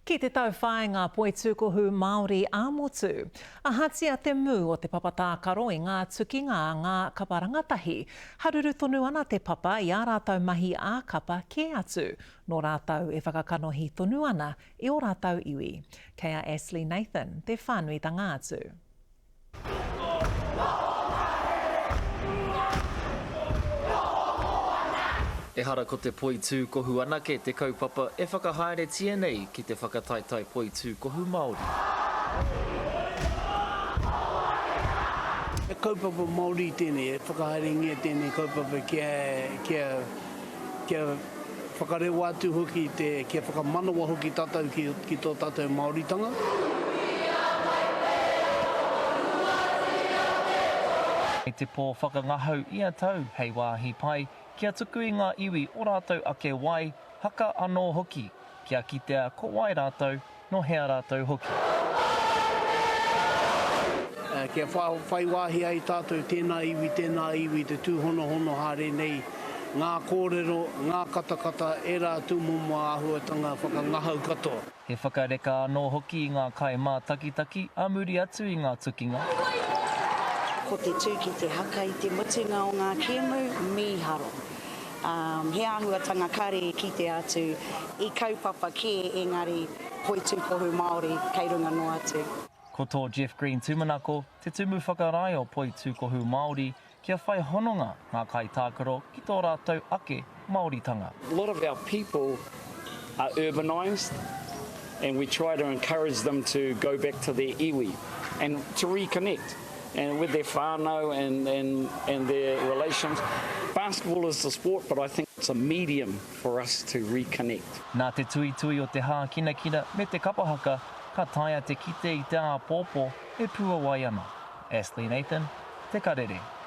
Ki te tauwhāinga poitūkohu Māori ā-motu. Ahatia te mū o te papa tākaro i ngā tukinga a ngā kapa rangatahi, haruru tonu ana te papa i ā rātou mahi ā-kapa kē atu, nō rātou e whakakanohi tonu ana i ō rātou iwi. Kei a Ashley Nathan te whānuitanga atu. Ehara ko te poitūkohu anake te kaupapa e whakahaeretia nei ki te whakataetae poitūkohu Māori. He kaupapa Māori tēnei, e whakahaerengia tēnei kaupapa kia, kia, kia whakarewa atu hoki te, kia whakamanawa hoki tātou ki, ki tō tātou Māoritanga. I te pō whakangahau ia tau hei wāhi pai kia tuku i ngā iwi o rātou ake wai, haka anō hoki, kia kitea ko wai rātou, nō hea rātou hoki. Kia whai wāhi ai tātou tēnā iwi, tēnā iwi, te tūhonohono haere nei, ngā kōrero, ngā katakata, ērā tūmomo āhuatanga whakangahau katoa. He whakareka anō hoki i ngā kaimātakitaki ā muri atu i ngā tukinga. Ko te tū ki te haka i te mutunga o ngā kēmu, mīharo. He āhuatanga kare i kitea atu i kaupapa kē engari poitūkohu Māori kei runga noa atu. Ko tō Jeff Green tūmanako, te tumu whakarae o Poitūkohu Māori, kia whai hononga ngā kaitākaro ki tō rātou ake Māoritanga. A lot of our people are urbanised and we try to encourage them to go back to their iwi and to reconnect. And with their whānau and, and, and their relations. Basketball is the sport, but I think it's a medium for us to reconnect. Nā te tuitui o te hākinakina me te kapa haka, ka taea te kite i te āpōpō e puawai ana. Astley Nathan, Te Karere.